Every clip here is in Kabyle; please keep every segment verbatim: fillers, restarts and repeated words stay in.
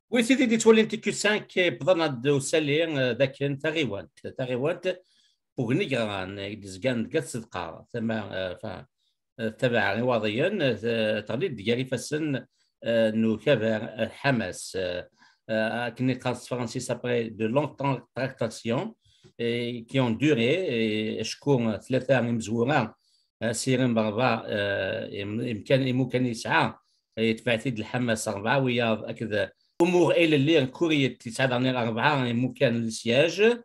Wi tid i d-yettwalin T Q cinq, wwḍen-d usali, eh, d akken taɣiwant, taɣiwant n Ugnigran, i d-izgan deg At Sedqa, tama, eh, fa-, eh, tabaɛa Iwaḍiyen, eh, teɣli-d gar ifassen, eh, n ukabar, eh, Ḥamas. Eh, eh, akken i qqaren s tefransist, après de longues tra-, tractations, eh, qui ont duré, eh, acku tlata imezwura, eh, asirem, rebɛa, eh, im-, imkan, imukan yesɛa, eh, yetbeɛ-it-id Lḥamas, rebɛa wiyaḍ, akked umuɣ ilelli Kuryet yesɛa daɣen rebɛa imukan n lesyaj,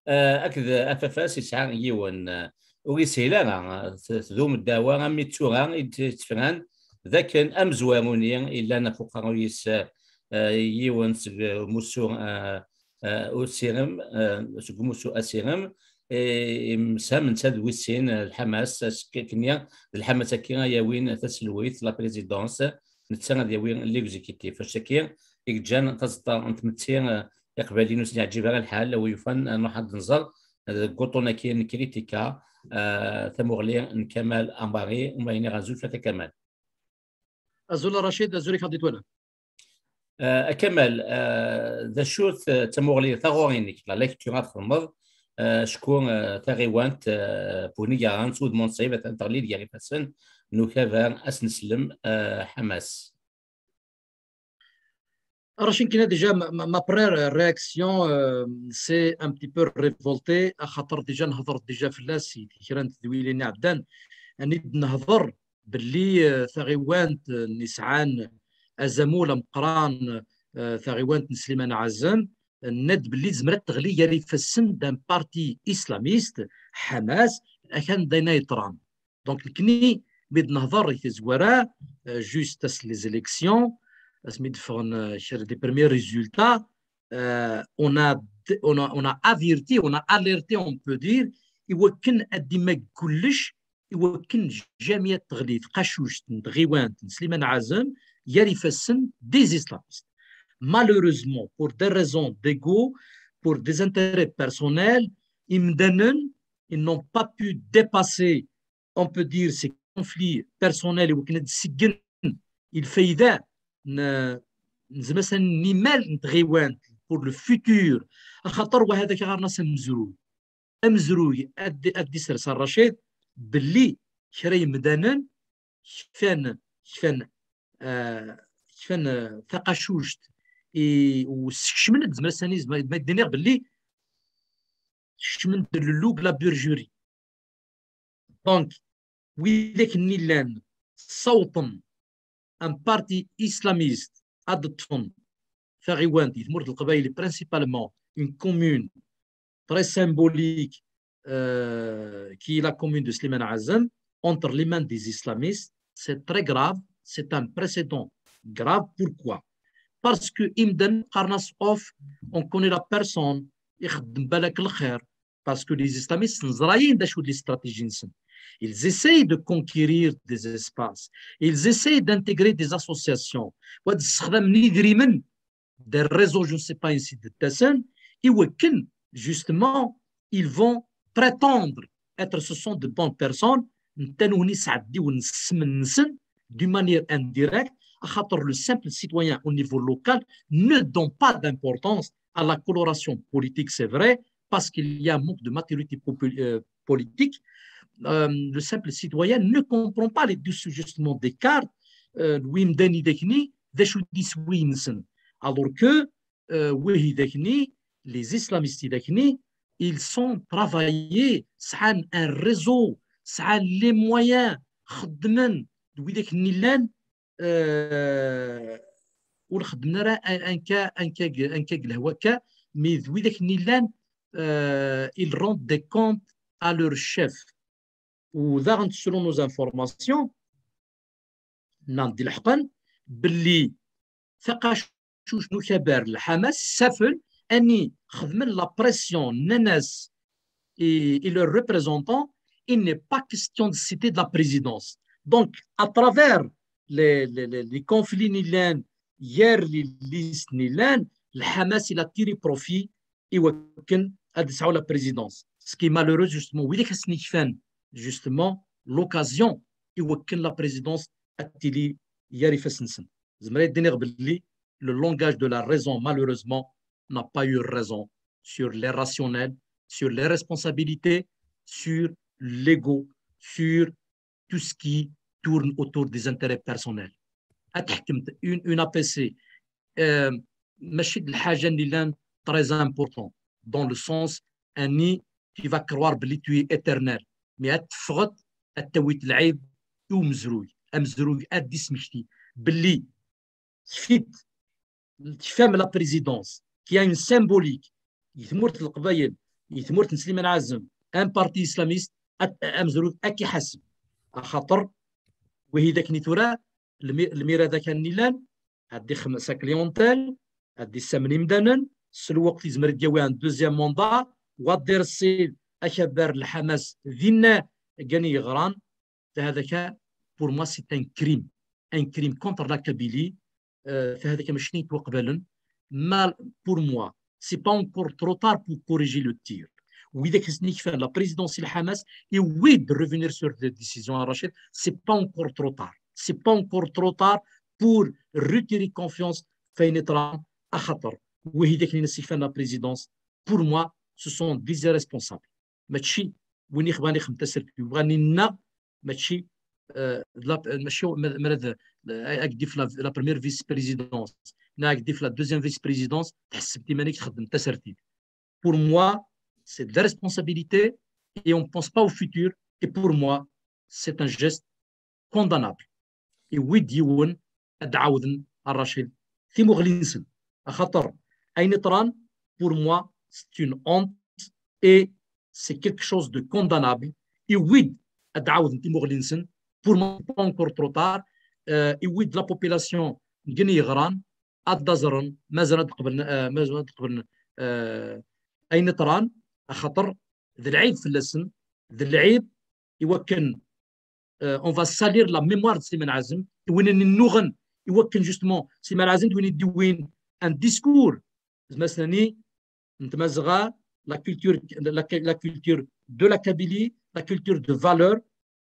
eh, akked Afafas yesɛa yiwen. Eh, ur yeshil ara, eh, t-, tdum ddawa armi d tura i d-, ttefran d akken amezwaru-nni yellan ɣef uqerruy-is, eh, yiwen seg umussu, eh, eh, usirem, eh, seg umussu asirem, eh, yemsefham netta d wis sin, eh, Lḥamas, akken-nni d Lḥamas-agi ara yawin taselwit, la présidence, netta ad yawi l'exécutif. Acu-agi i yeǧǧan tazeṭṭa n tmetti, eh, Iqbayliyen ur sen-yeɛǧib ara lḥal, a wi yufan, eh, nruḥ ad nẓer, eh, deg uṭṭun-agi n kritika, eh, tamuɣli n Kamal Ambari, uma iniɣ azul fell-ak a Kamal. Azul a Racid, azul i k-id-yettwalan. Eh, a Kamal, eh, d acu-t, eh, tamuɣli, taɣuri-inek, la lecture ad txedmeḍ, eh, acku, eh, taɣiwant, eh, n Ugnigran s wudem unṣib atan teɣli-d gar ifassen n ukabar asneslem, eh, Ḥamas. Racine, déjà, ma, ma, ma première réaction, euh, c'est un petit peu révolté, axaṭer déjà nehḍer déjà fell-as i kra n tedwilin iɛeddan, ani d-nehḍer belli, euh, taɣiwant, euh, n yesɛan azamul ameqqran, euh, taɣiwant n Sliman Ɛazem, nenna-d belli tezmer ad teɣli gar ifassen d'un parti islamiste, Ḥamas, akan d ayen ay yeḍran. Donc, nekni, mi d-nehḍer i tazwara, euh, juste après les élections, asmi d-ffɣen, euh, kra des premiers résultats, euh, on a, on a, on a averti, on a alerté, on peut dire, i wakken ad d-imag kullec, i wakken jamais ad teɣli tqacuct n tɣiwant n Sliman Ɛazem gar ifassen des islamistes. Malheureusement, pour des raisons d'ego, pour des intérêts personnels, imdanen, ils n'ont pas pu dépasser, on peut dire, ces conflits personnels i wakken ad d-seggen i lfayda n, n, nezmer ad nini, n imal n tɣiwant pour le futur, axaṭer wa hada ɣer-nas amezruy. Amezruy ad, ad d-isers a Racid belli kra yemdanen kfan, kfan, euh, kfan, euh, taqacuct i, u sekcmen-d, nezmer ad s-nini, ma d-iniɣ belli kecmen-d le loup de la bergerie. Donc, widak-nni llan ssawḍen un parti islamiste ad ṭṭfen taɣiwant di tmurt n Leqbayel, principalement une commune très symbolique, euh, qui est la commune de Slimane Azem, entre les mains des islamistes, c'est très grave, c'est un précédent grave. Pourquoi ? Parce que imdanen qqaren-as off, on connaît la personne, ixeddem balak lxir, parce que les islamistes neẓra d acu d les stratégies-nsen. Ils essayent de conquérir des espaces. Ils essayent d'intégrer des associations. Wa d ssexdam n idrimen, des réseaux, je ne sais pas, ainsi de tasen, i wakken, justement, ils vont prétendre être, ce sont de bonnes personnes, netta nwen isɛeddiwen ssem-nsen, d'une manière indirecte, axaṭer le simple citoyen au niveau local ne donne pas d'importance à la coloration politique, c'est vrai, parce qu'il y a un manque de maturité popul-, euh, politique. Euh, le simple citoyen ne comprend pas les dysajustements des cartes, euh, wi imdanen widak-nni, d acu d iswi-nsen. Alors que, euh, widak-nni, les islamistes widak-nni, ils sont travaillés, sɛan un réseau, sɛan les moyens, xeddmen, d widak-nni llan, euh, ur xeddmen ara un, un cas, un cas, un cas n lehwa kan, mais d widak-nni llan, euh, ils rendent des comptes à leur chef. U daɣen, selon nos informations, nnan-d ileḥqen belli taqacuct n ukabar n Lḥamas, Safel, ani xedmen la pression, nnan-as i, i leurs représentants, il n'est pas question de céder de la présidence. Donc, à travers les, les, les, les conflits-nni llan, gar les listes-nni llan, Lḥamas, il a tiré profit i wakken ad yesɛu la présidence. Ce qui est malheureux, justement, widak i sen-yekfan, justement, l'occasion i wakken la présidence ad tili gar ifassen-nsen. Zemreɣ ad d-iniɣ belli le langage de la raison, malheureusement, n'a pas eu raison sur les rationnels, sur les responsabilités, sur l'ego, sur tout ce qui tourne autour des intérêts personnels. Une, une A P C, euh, ماشي د الحاجه اللي لان très important dans le sens اني tu vas croire بلي tu es éternel, mais ad teffɣeḍ ad tawiḍ lɛib i umezruy, amezruy ad d-ismekti belli kfit, kfam la présidence qui a une symbolique i tmurt n Leqbayel, i tmurt n Sliman Ɛazem, un parti islamiste, amezruy ad k-iḥaseb. Axaṭer wihi d akken i tura, lmirad akan nnilan ad d-ixdem sa clientèle, ad d-issamen imdanen, s lweqt yezmer ad d-yawi un deuxième mandat, wa ad d-iressi akabar n Lḥamas dinna, gani yeɣran. Tahadaka, pour moi, c'est un crime, un crime contre la Kabylie. Tahadaka machine pour Kbalen. Mal pour moi, c'est pas encore trop tard pour corriger le tir. Widak i sen-ikfan la présidence n Lḥamas, et oui, de revenir sur des décisions à Rachid, c'est pas encore trop tard. C'est pas encore trop tard pour retirer confiance في نيطران. Axaṭer widak i sen-ikfan la présidence, pour moi, ce sont des irresponsables. Mačči win ixban ixem tasertit, bɣan inna, mačči, euh, la, mačči, ma, ma, la, la première vice-présidence, la deuxième vice-présidence, pour moi, c'est de la responsabilité et on ne pense pas au futur. Et pour moi, c'est un geste condamnable. Et oui, Diwan, ad ɛawden Rachid timuɣli-nsen. Axaṭer ayen yeḍran, pour moi, c'est une honte et c'est quelque chose de condamnable. Et oui, ad ɛawden timuɣli-nsen, pour moi, c'est pas encore trop tard. Euh, et oui, de la population n Gni yeɣran, ad d-aẓren, mazal ad qeblen, euh, mazal ad qeblen, euh, ayen yeḍran, axaṭer d lɛib fell-asen, d lɛib i wakken, euh, on va salir la mémoire de Slimane Azem, i win yennuɣen i wakken justement Slimane Azem d win i d-yewwin un discours, zmasnani n tmazɣa, la culture, la, la culture de la Kabylie, la culture de valeur,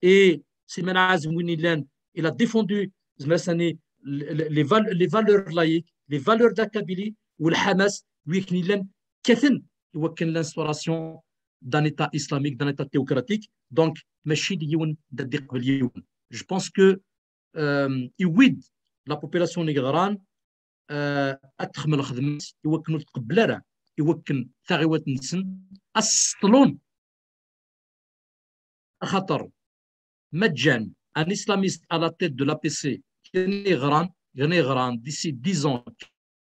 et Slimane Azem win yellan, il a défendu, zmasnani, les, les valeurs laïques, les valeurs de la Kabylie, u Lḥamas wi akken yellan kkaten i wakken l'instauration d'un État islamique, d'un État théocratique. Donc, mačči d yiwen d ad iqbel yiwen. Je pense que, euh, iwid la population n yeɣran, euh, ad texdem lxedma-s i wakken ur tqebbel ara i wakken taɣiwant-nsen ad sseṭṭlen. Axaṭer ma ǧǧan un islamiste à la tête de l'A P C, Gni yeɣran, Gni yeɣran, d'ici dix ans,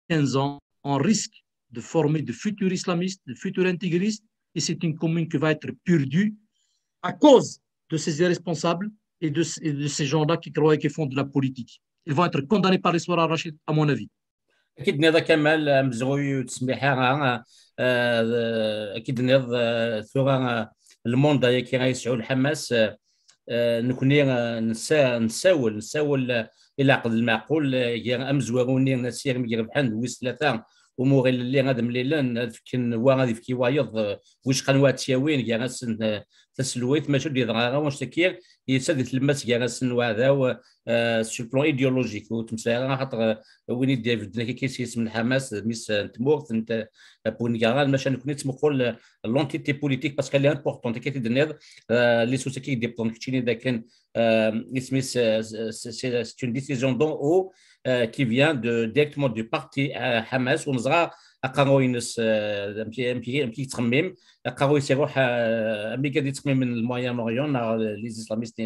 quinze ans, on risque de former de futurs islamistes, de futurs intégristes, et c'est une commune qui va être perdue à cause de ces irresponsables et de, et de ces gens-là qui croient et qui font de la politique. Ils vont être condamnés par l'histoire, Rachid, à mon avis. Akken d-tenniḍ a Kamal, amezruy ur yettsemmiḥ ara, euh, akken d-tenniḍ, euh, tura, euh, lmanda-agi ay yesɛu Lḥamas, euh, euh, nekni, euh, nessawel, nessawel, euh, i leɛqed lmeɛqul, euh, gar amezwaru-nni Nasir mi irebḥen d wis tlata, umi ur ilelli ad mlilen, ad fken wa ad ifk i wayeḍ, euh, wicqa n wa ad tt-yawin, gar-asen, euh, taselwayt, maca ur d-yeḍra ara wanect-agi, yessa di tlemmast gar-asen n waɛdaw, euh, sur le plan idéologique, ur ttmeslayeɣ ara, xaṭer, euh, win i d-ibedden akka s yisem n Lḥamas, d mmi-s n tmurt, n t-, n win yeɣran, maca nekni nettmuqul, euh, l'entité politique, parce qu'elle est importante, akka i d-tenniḍ, euh, les soucis qui dépendent keččini dakken, euh, isem-is, euh, c'est, c'est une décision d'en haut, euh, qui vient de, directement du parti, euh, Hamas, ur neẓra aqerruy-ines, euh, amek, amek, amek i yettxemmim, aqerruy-is iruḥ, euh, am igad yettxemmimen le Moyen-Orient, neɣ les islamistes,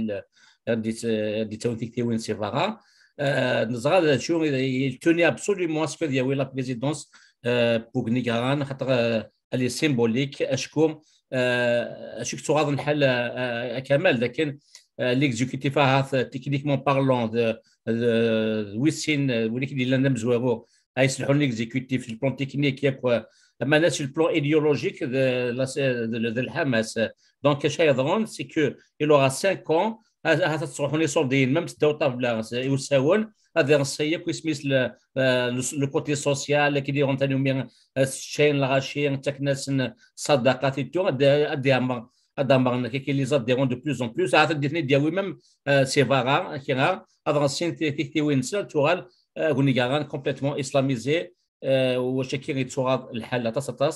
ad d-ittawin tiktiwin si berra. Euh, neẓra d acu, il tenait absolument à ce que yawi la présidence, euh, pour Gni yeɣran, xaṭer, euh, elle est symbolique, acku, euh, acu i yettuɣaḍen lḥal, euh, a Kamal, dakken, euh, l'exécutif ahat, euh, techniquement parlant, d, d, d wis sin, euh, win i d-yellan d amezwaru, ay yesselḥun l'exécutif, sur le plan technique, yak, euh, mais sur le plan idéologique, d, la, d, d Lḥamas. Donc, acu ay yeḍran, c'est que il aura cinq ans, ahat ad ttruḥun iṣurdiyen, même seddaw ṭṭabla, i usawen, ad ireṣṣi yakk isem-is le, euh, le, le côté social, akken i d-yeɣran tanumi, euh, s ččayen lɣaci, ttaken-asen ṣṣadaqat et tout, ad, ad d-iɛemmer, ad d-ɛemmren kiki les adhérents de plus en plus, ahat ad d-iten-id-yawi même, euh, si berra, kra, ad reṣṣin ti-, tiktiwin-nsen, ad tuɣal, agun igerran complètement islamisé, wac akka yettuɣaḍ lḥal aṭas aṭas,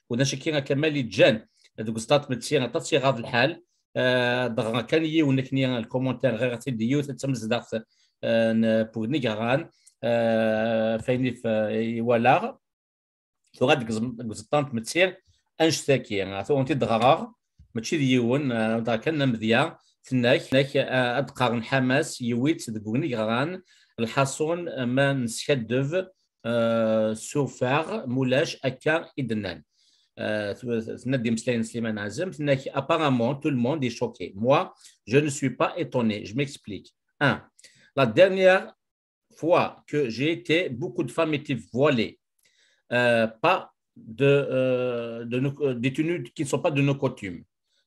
ulac akka akammal yeǧǧan deg uẓeṭṭa n tmetti aṭas iɣaḍ lḥal. Dɣa kan yiwen akkenni lkumuntir ɣiɣ-t-id yiwet d tamezdaɣt n win igerran, fayen i walaɣ. Tura deg uẓeṭṭa n tmetti annect-agi tura ur tent-id-ɣreɣ, mačči d yiwen, dɣa kan amedya, tenna-k ad d-qqaren Ḥamas yewwi-tt deg win igerran, lḥaṣun ma neskaddeb, surfeɣ, mulac, akka i d-nnan. Tenna-d imeslayen Sliman Azem, tenna-k apparemment tout le monde est choqué, moi je ne suis pas étonné, je m'explique. Un, la dernière fois que j'ai été, beaucoup de femmes étaient voilées, euh, pas de, euh, de nos- euh, des tenues qui ne sont pas de nos coutumes.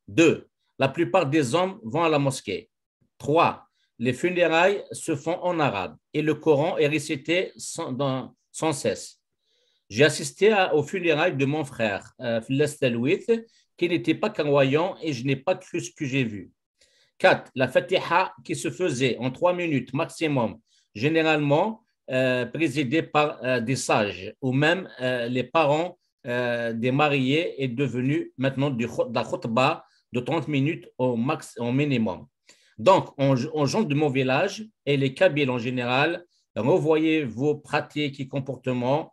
Deux, la plupart des hommes vont à la mosquée. Trois, les funérailles se font en arabe et le Coran est récité sans, dans- sans cesse. J'ai assisté à- aux funérailles de mon frère, euh, Flas Talouit, qui n'était pas croyant et je n'ai pas cru ce que j'ai vu. Quatre, la Fatiha qui se faisait en trois minutes maximum, généralement euh, présidée par euh, des sages ou même euh, les parents euh, des mariés est devenue maintenant du, de la khutba de trente minutes au, max, au minimum. Donc, en, en gens de mon village et les Kabyles en général, revoyez vos pratiques et comportements.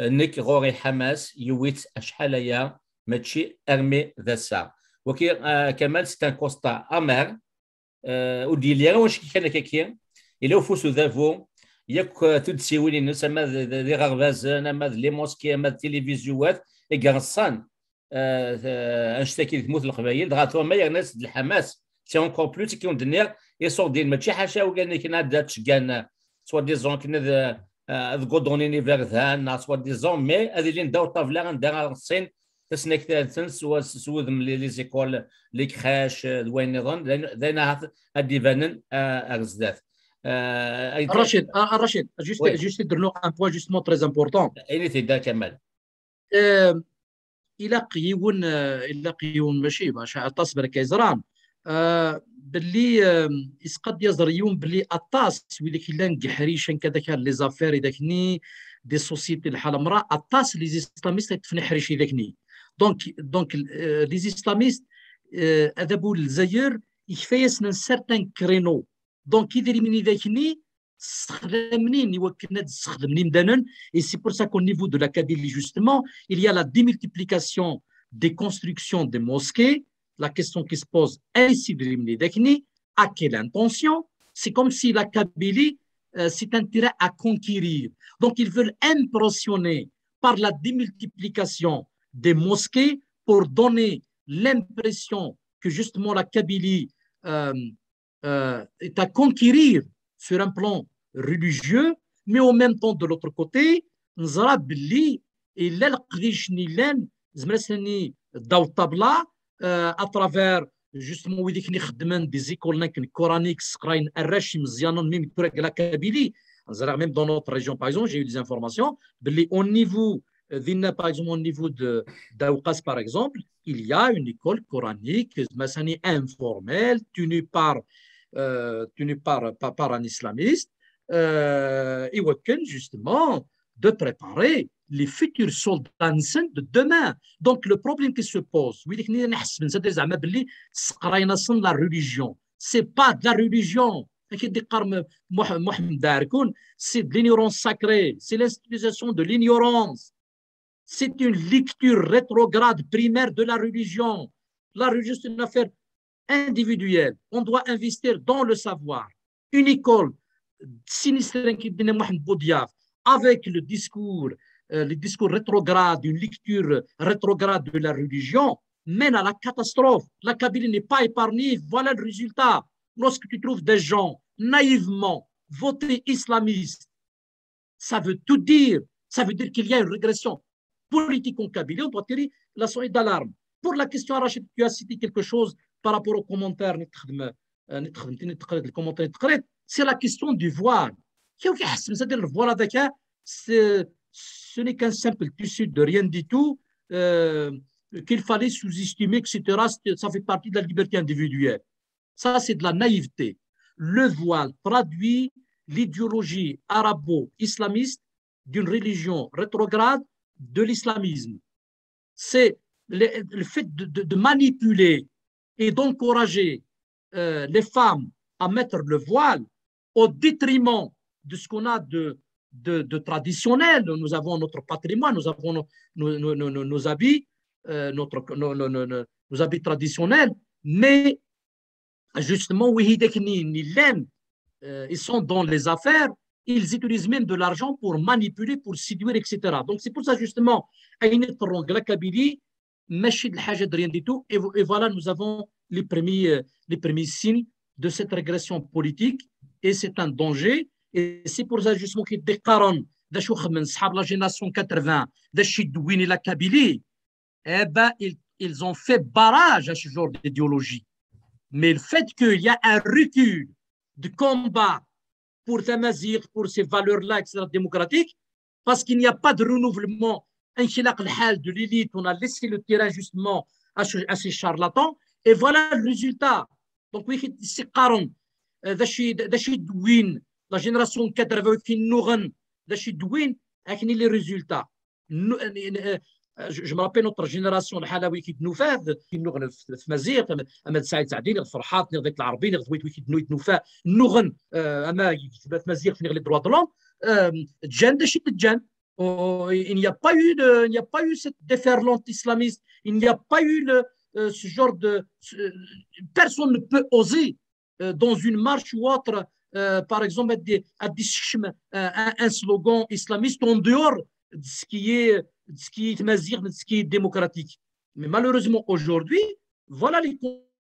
Nekk ɣur-i Ḥamas yewwi-tt acḥal aya, mačči armi d ass-a. Waki, Kamal, c'est un constat amer. Ur d-yelli ara wacki kan akkaki. Yella ufus udabu, yakk tuddsiwin-ines, ama d iɣerbazen, ama d les mosquées, ama d tilivizyuwat, i ireṣṣan annect-agi di tmurt n Leqbayel. Dɣa tura ma yerna-as-d Lḥamas, c'est encore plus, akken ur d-nniɣ, iṣurdiyen mačči ḥaca wigad-nni kan ad d-ttceggan, soi-disant kan ad, ad gudrunin iberdan, neɣ soi-disant, mais ad ilin ddaw ṭṭabla anda ara reṣṣin tasnakta-nsen s wudem, les écoles, les crèches, d wayen nniḍen, d ayen ahat ad d-ibanen ar zdat. Rachid, Rachid, juste, juste un point justement très important. Ayen i t-idda Kamal. Ilaq yiwen, ilaq yiwen, mačči bac aṭas balak ay ẓran, belli isqad yaẓer yiwen belli aṭas widak yellan deg iḥricen kadaka les affaires idakni, des sociétés lḥal amra, aṭas les islamistes ay ṭṭfen iḥric idakni. Donc, donc les islamistes, adabu n Lezzayer ikfa-yasen un certain créneau. Donc idrimen idakni ssexdamnin i wakken ad ssexdmen imdanen. Et c'est pour ça qu'au niveau de la Kabylie, justement, il y a la démultiplication des constructions des mosquées. La question qui se pose, est-ce que à quelle intention? C'est comme si la Kabylie euh, s'est intérêt à conquérir. Donc ils veulent impressionner par la démultiplication des mosquées pour donner l'impression que justement la Kabylie euh, euh, est à conquérir sur un plan religieux, mais au même temps, de l'autre côté, neẓra belli illa leqdic nillan zemren ad d-awḍen ṭṭabla, euh, à travers justement wid i ken-ixeddmen des écoles coraniques, sseqrayen arrac imeẓyanen, même tura deg la Kabylie, même dans notre région par exemple, j'ai eu des informations belli au niveau dinna, par exemple, au niveau de d'Awqas, par exemple, il y a une école coranique, massani, informelle, tenue par, euh, tenue par, par, par un islamiste, euh, et wakken, justement, de préparer les futurs soldats de demain. Donc, le problème qui se pose, oui, la religion, c'est pas de la religion. C'est de l'ignorance sacrée, c'est l'institution de l'ignorance. C'est une lecture rétrograde primaire de la religion. La religion, c'est une affaire individuelle. On doit investir dans le savoir. Une école sinistrée qui Mohamed Boudiaf, avec le discours, euh, le discours rétrograde, une lecture rétrograde de la religion, mène à la catastrophe. La Kabylie n'est pas épargnée. Voilà le résultat. Lorsque tu trouves des gens naïvement voter islamiste, ça veut tout dire. Ça veut dire qu'il y a une régression politique en Kabylie. On doit tirer la sonnette d'alarme. Pour la question, Rachid, tu as cité quelque chose par rapport aux commentaires, c'est la question du voile. Voilà, ce n'est qu'un simple tissu de rien du tout euh, qu'il fallait sous-estimer, et cetera. Ça fait partie de la liberté individuelle. Ça, c'est de la naïveté. Le voile traduit l'idéologie arabo-islamiste d'une religion rétrograde de l'islamisme. C'est le, le fait de, de, de manipuler et d'encourager euh, les femmes à mettre le voile au détriment de ce qu'on a de, de, de traditionnel. Nous avons notre patrimoine, nous avons nos, nos, nos, nos, nos habits, euh, notre, nos, nos, nos, nos habits traditionnels, mais justement, وهي داك اللي لان, euh, ils sont dans les affaires, ils utilisent même de l'argent pour manipuler, pour séduire, et cetera. Donc c'est pour ça justement, أين ترونغ la Kabylie, ماشي الحاجة de rien du tout. Et, et voilà, nous avons les premiers, euh, les premiers signes de cette régression politique. Et c'est un danger. Et c'est pour ça justement كي تقارن ذا شو خمن صحاب la génération quatre-vingts, ذا شي دويني la Kabylie, eh ben, ils, ils ont fait barrage à ce genre d'idéologie. Mais le fait qu'il y a un recul de combat pour Tamazight, pour ces valeurs-là, et cetera, démocratiques, parce qu'il n'y a pas de renouvellement, انخلاق الحال de l'élite, on a laissé le terrain justement à, ce, à ces charlatans, et voilà le résultat. Donc, oui, c'est قارن, euh, ذا شي, ذا شي دوين, la génération quatre-vingts, كي نوغن, ذا شي دوين, أكني les résultats. Je me rappelle notre génération, الحاله وي كيدنوفا في النغن في مزيغ، اما سعيد سعدي نغ فرحات نغ ذاك العربي نغ ذويت وي كيدنو يدنوفا النغن، اما في مزيغ في نغ les droits de l'homme. جان دا شي تجان. Il n'y a pas eu de, il n'y a pas eu cette déferlante islamiste, il n'y a pas eu le, euh, ce genre de ce, personne ne peut oser euh, dans une marche ou autre, euh, par exemple, à des, à des, euh, un, un slogan islamiste en dehors de ce qui est, de ce qui est tamazight, de ce qui est démocratique. Mais malheureusement, aujourd'hui, voilà les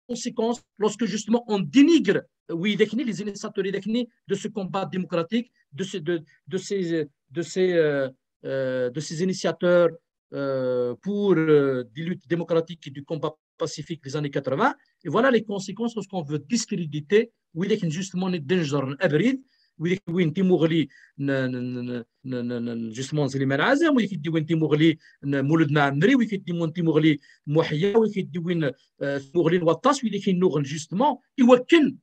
conséquences lorsque justement on dénigre, euh, oui, les initiateurs de ce combat démocratique, de ces, de, de ces, de ces, euh, euh, de ces initiateurs euh, pour euh, des luttes démocratiques et du combat pacifique des années quatre-vingts. Et voilà les conséquences lorsqu'on veut discréditer ويلي كان justement نتدنجر الابريد ويلي كان وين تيموغلي justement زليمان عزام ويلي كيدي وين تيموغلي مولود معمري ويلي كيدي وين تيموغلي محيا ويلي كيدي وين تيموغلي الوطاس ويلي كينوغل justement يوكل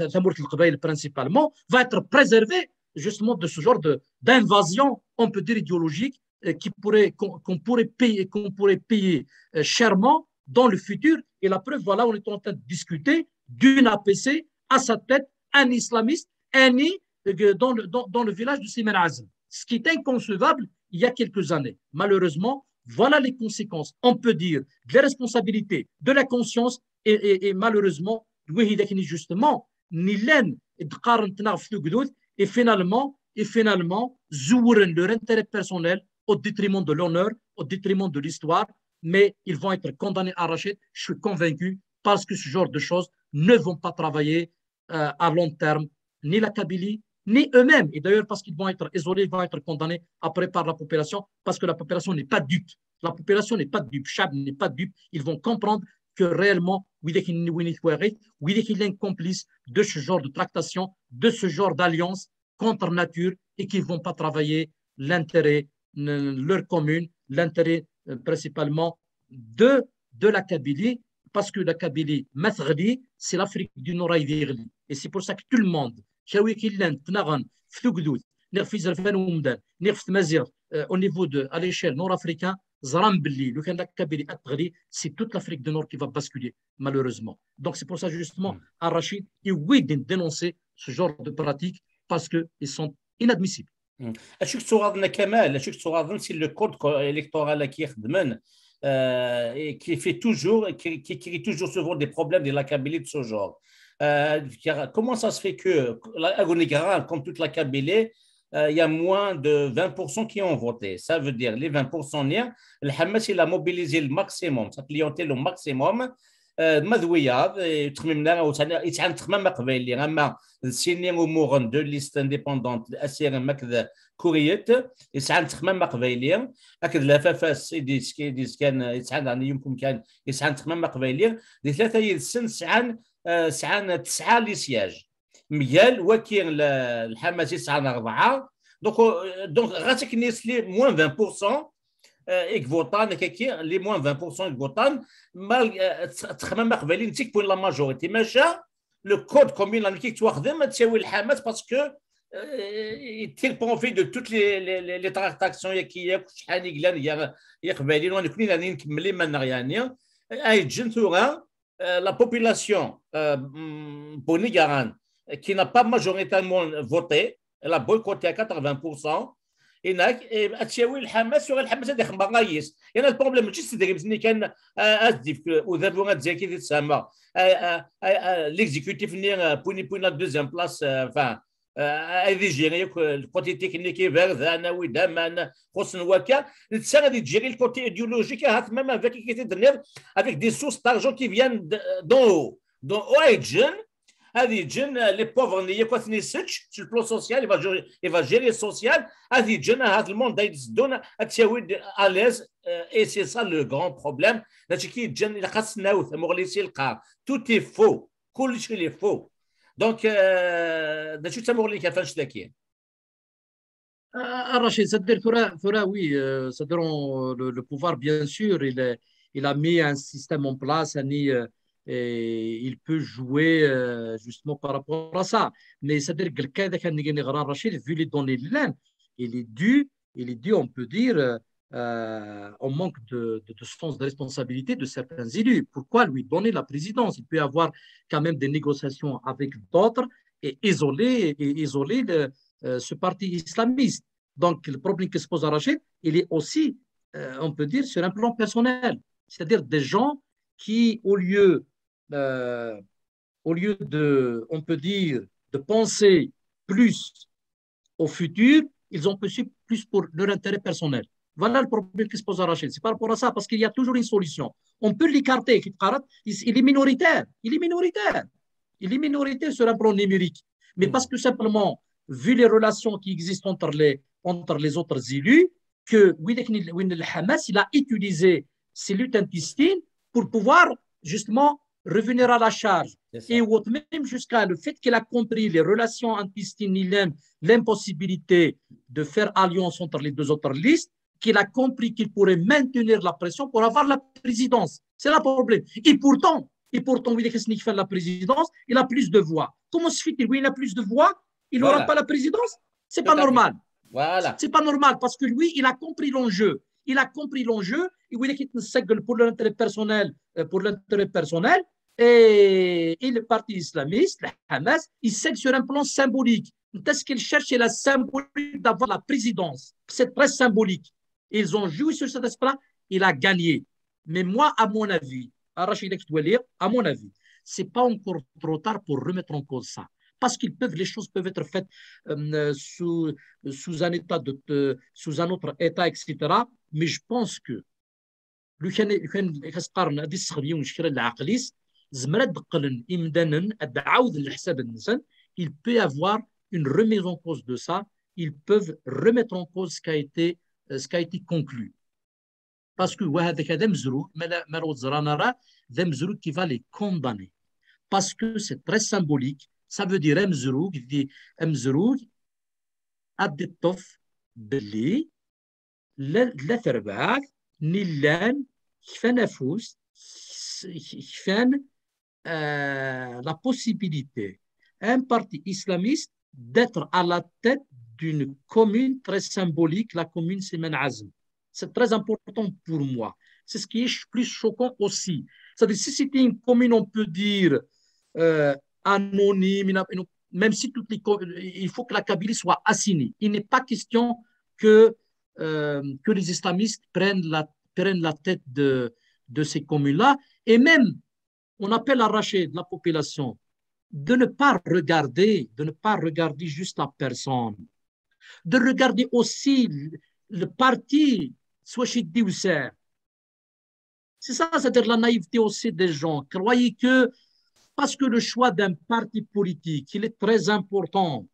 ثمورة القبائل principalement va être préservé justement de ce genre de d'invasion, on peut dire idéologique, euh, qui pourrait, qu'on, qu'on pourrait payer, qu'on pourrait payer euh, chèrement dans le futur. Et la preuve, voilà, on est en train de discuter d'une A P C à sa tête, un islamiste, un euh, dans le, dans, dans le village de Simen Azem. Ce qui est inconcevable il y a quelques années. Malheureusement, voilà les conséquences, on peut dire, des responsabilités, de la conscience et, et, et malheureusement, justement, نلان دقارن تناغ في et finalement, et finalement, زورن leur intérêt personnel au détriment de l'honneur, au détriment de l'histoire, mais ils vont être condamnés à Rachid, je suis convaincu, parce que ce genre de choses ne vont pas travailler euh, à long terme, ni la Kabylie, ni eux-mêmes. Et d'ailleurs, parce qu'ils vont être isolés, ils vont être condamnés après par la population, parce que la population n'est pas dupe. La population n'est pas dupe, الشعب n'est pas dupe. Ils vont comprendre que réellement, ويلي كاين وين يتواغي ويلي كاين complice de ce genre de tractation, de ce genre d'alliance contre nature et qui ne vont pas travailler l'intérêt, leur commune, l'intérêt euh, principalement de, de la Kabylie, parce que la Kabylie, مثغلي, c'est l'Afrique du Nord. Et c'est pour ça que tout le monde, كاوي كي لان تنغن في ثقدوت نغ في زرفان ومدان نغ في تمازيغ, euh, au niveau de à l'échelle nord-africaine, زران بلي لو كان la Kabylie أتغلي, c'est toute l'Afrique du Nord qui va basculer, malheureusement. Donc c'est pour ça justement, Rachid, il oui de dénoncer ce genre de pratiques parce qu'ils sont inadmissibles. Acu k-ttuɣaḍen a Kamal, acu k-ttuɣaḍen si le code électoral-agi ixeddmen, euh, et qui fait toujours, qui, qui crée toujours souvent des problèmes de la Kabylie de ce genre. Euh, car comment ça se fait que la, comme toute la Kabylie, euh, il y a moins de vingt pour cent qui ont voté. Ça veut dire les vingt pour cent, le Hamas, il a mobilisé le maximum, sa clientèle au maximum. Ma d wiyaḍ yettxemmimen ara, yesɛan ttexmam aqbayli, ama d Sini Umuɣen, deux listes indépendantes, Asirem akked Kuriyet, yesɛan ttexmam aqbayli, akked Lafafas i d-yeskan, yesɛan daɣen yumkum kan, yesɛan ttexmam aqbayli, di tlata yid-sen sɛan, sɛan tesɛa les sièges. Mgal waki Lḥamas yesɛan rebɛa. Donc, donc ɣas akken yesli moins vingt pour cent i ivotan, akkaki, les moins vingt pour cent i ivotan, mal ttexmam aqbayli netta i yewwin la majorité, maca le code communal qui est, tu vois, c'est le Hamas parce que euh, il tire profit de toutes les, les, les, les tractations qui y a, la population euh, bonigarane qui n'a pas majoritairement voté, elle a boycotté à quatre-vingts pour cent. Et là, tu vois, le Hamas, sur le Hamas, c'est des Hamas. Il y a un problème, juste des gens qui ont dit que, ou d'avoir dit qu'il est l'exécutif n'est point point la deuxième place, enfin, euh, ad iger le côté technique, verdan, awi-d aman, xuṣṣen wakka, netta ad iger le côté idéologique, même avec, avec des sources d'argent qui viennent d'en haut. Donc, origine, ad iǧǧen les pauvres-nni akk ad ten-isečč sur le plan social, il va gérer, il va gérer le social, ad iǧǧen ahat le monde ad yetteddu ad t-yawi à l'aise, euh, et c'est ça le grand problème. Mačči ki yeǧǧan ilaq ad s-nawi tamuɣli si lqaɛ. Tout est faux. Kullec il est faux. Donc, euh, d acu d tamuɣli-nnek ɣef annect-agi? Ah, Rachid, c'est-à-dire, tura, tura, oui, euh, c'est-à-dire, on- le, le pouvoir, bien sûr, il, est- il a mis un système en place, un, euh, et il peut jouer euh, justement par rapport à ça. Mais c'est-à-dire, que le cas de Khan Rachid, vu les données, il est dû, il est dû, on peut dire, euh, euh, on manque de, de, de sens de responsabilité de certains élus. Pourquoi lui donner la présidence? Il peut y avoir quand même des négociations avec d'autres et isoler, et isoler le- euh, ce parti islamiste. Donc, le problème qui se pose à Rachid, il est aussi, euh, on peut dire, sur un plan personnel. C'est-à-dire des gens qui, au lieu, euh, au lieu de, on peut dire, de penser plus au futur, ils ont pensé plus pour leur intérêt personnel. Voilà le problème qui se pose à Rachid. C'est par rapport à ça, parce qu'il y a toujours une solution. On peut l'écarter, il est minoritaire, il est minoritaire. Il est minoritaire sur un plan numérique. Mais parce que simplement, vu les relations qui existent entre les, entre les autres élus, que le Hamas, il a utilisé ces luttes intestines pour pouvoir justement revenir à la charge. Et même jusqu'à le fait qu'il a compris les relations intestines, l'impossibilité de faire alliance entre les deux autres listes, qu'il a compris qu'il pourrait maintenir la pression pour avoir la présidence. C'est le problème. Et pourtant, et pourtant, il est la présidence, il a plus de voix. Comment se fait-il? Oui, il a plus de voix, il n'aura pas la présidence. C'est pas normal. Voilà. C'est pas normal parce que lui, il a compris l'enjeu. Il a compris l'enjeu. Il voulait qu'il pour l'intérêt personnel, euh, pour l'intérêt personnel. Et, et le parti islamiste, le Hamas, il sait que sur un plan symbolique, ce qu'il cherche, c'est la symbolique d'avoir la présidence. C'est très symbolique. Ils ont joué sur cet aspect-là. Il a gagné. Mais moi, à mon avis, à Rachid Toualir, à mon avis, c'est pas encore trop tard pour remettre en cause ça. Parce qu'ils peuvent, les choses peuvent être faites euh, sous, sous un état de, euh, sous un autre état, et cetera. Mais je pense que لو كان لو كان كتقارن غادي يسخر يوم شكرا العقليس زمرا دقلن امدانا العاود للحساب النسان. Il peut avoir une remise en cause de ça. Ils peuvent remettre en cause ce qui a été, euh, ce qui a été conclu. Parce que وهذاك هذا مزروق ما لا ما وزرانا راه ذا مزروق qui va les condamner. Parce que c'est très symbolique. Ça veut dire مزروق دي مزروق أدي الطف باللي لا ترباك نلان كفان أفوس كفان euh, la possibilité un parti islamiste d'être à la tête d'une commune très symbolique, la commune Siman Azm. C'est très important pour moi. C'est ce qui est plus choquant aussi. C'est-à-dire, si c'était une commune, on peut dire, euh, anonyme, même si toutes les, il faut que la Kabylie soit assignée. Il n'est pas question que, euh, que les islamistes prennent la, prennent la tête de, de ces communes-là. Et même, on appelle à Rachid la population de ne pas regarder, de ne pas regarder juste la personne, de regarder aussi le parti, soit chez Diouser. C'est ça, c'est-à-dire la naïveté aussi des gens. Croyez que parce que le choix d'un parti politique, il est très important,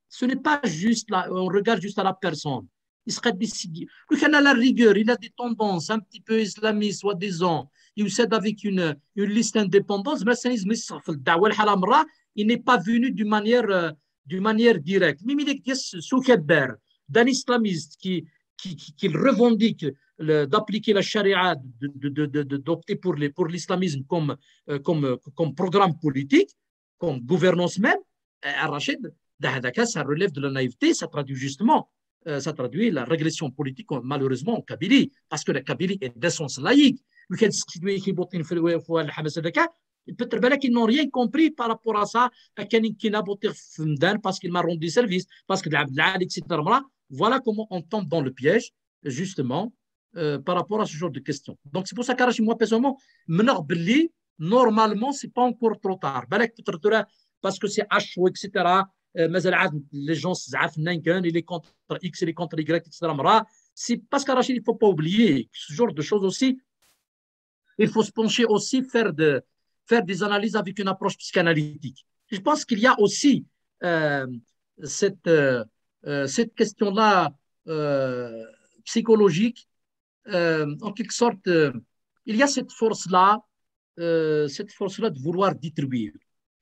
ce n'est pas juste là, on regarde juste à la personne. يسقد السيدي لو كان على الريغور الى دي توندونس ان بتي بو اسلامي سوا ديزون يوساد افيك اون اون ليست انديبوندونس ما سانيز ما يسخف الدعوه الحاله مرة. Il n'est pas venu d'une manière d'une manière directe. Même il existe sous Kebber d'un islamiste qui qui, qui, qui revendique d'appliquer la charia, d'opter pour, les, pour l'islamisme comme, euh, comme, comme programme politique, comme gouvernance même, euh, Rachid, ça relève de la naïveté, ça traduit justement, euh, ça traduit la régression politique, malheureusement, en Kabylie, parce que la Kabylie est d'essence laïque. Peut-être qu'ils n'ont rien compris par rapport à ça, parce qu'il m'a rendu service, parce que, voilà comment on tombe dans le piège, justement, euh, par rapport à ce genre de questions. Donc, c'est pour ça que moi, personnellement, je me dis, normalement, c'est pas encore trop tard. Parce que c'est H O, et cetera. Euh, mais les gens, il est contre X, il est contre Y, et cetera. C'est parce que Rachid, il ne faut pas oublier que ce genre de choses aussi, il faut se pencher aussi, faire, de, faire des analyses avec une approche psychanalytique. Je pense qu'il y a aussi euh, cette, euh, euh, cette question-là euh, psychologique. Euh, en quelque sorte, euh, il y a cette force-là, euh, cette force-là de vouloir détruire.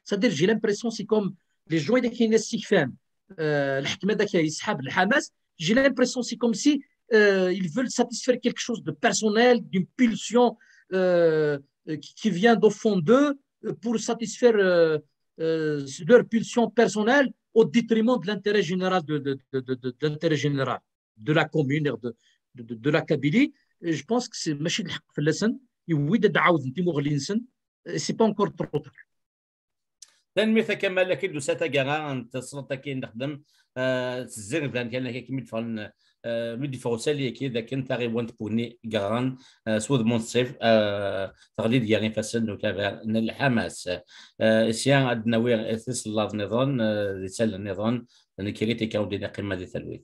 C'est-à-dire, j'ai l'impression, c'est comme les gens qui ne s'y font, euh, le Hamas, j'ai l'impression, c'est comme si euh, ils veulent satisfaire quelque chose de personnel, d'une pulsion euh, qui, qui, vient d'au fond d'eux euh, pour satisfaire euh, euh, leur pulsion personnelle au détriment de l'intérêt général de, de, de, de l'intérêt général de la commune, de, de, de, de la Kabylie. Et je pense que c'est ماشي الحق فلسن يويد دعاود نتي مغلينسن c'est pas encore trop tard. Tanemmirt a Kamal, akken d-tusa taggara n tesleḍt akken nexdem s zzirban kan akka mi d-ffɣen mi d-yeffeɣ usali-agi d akken taɣiwant n Puni Gran s wudem unṣib teɣli-d gar ifassen n utabar n Lḥamas. Sya ad d-nawi tisellaḍ nniḍen d isallen nniḍen, nekkiri tikawdin iqqima di talwit.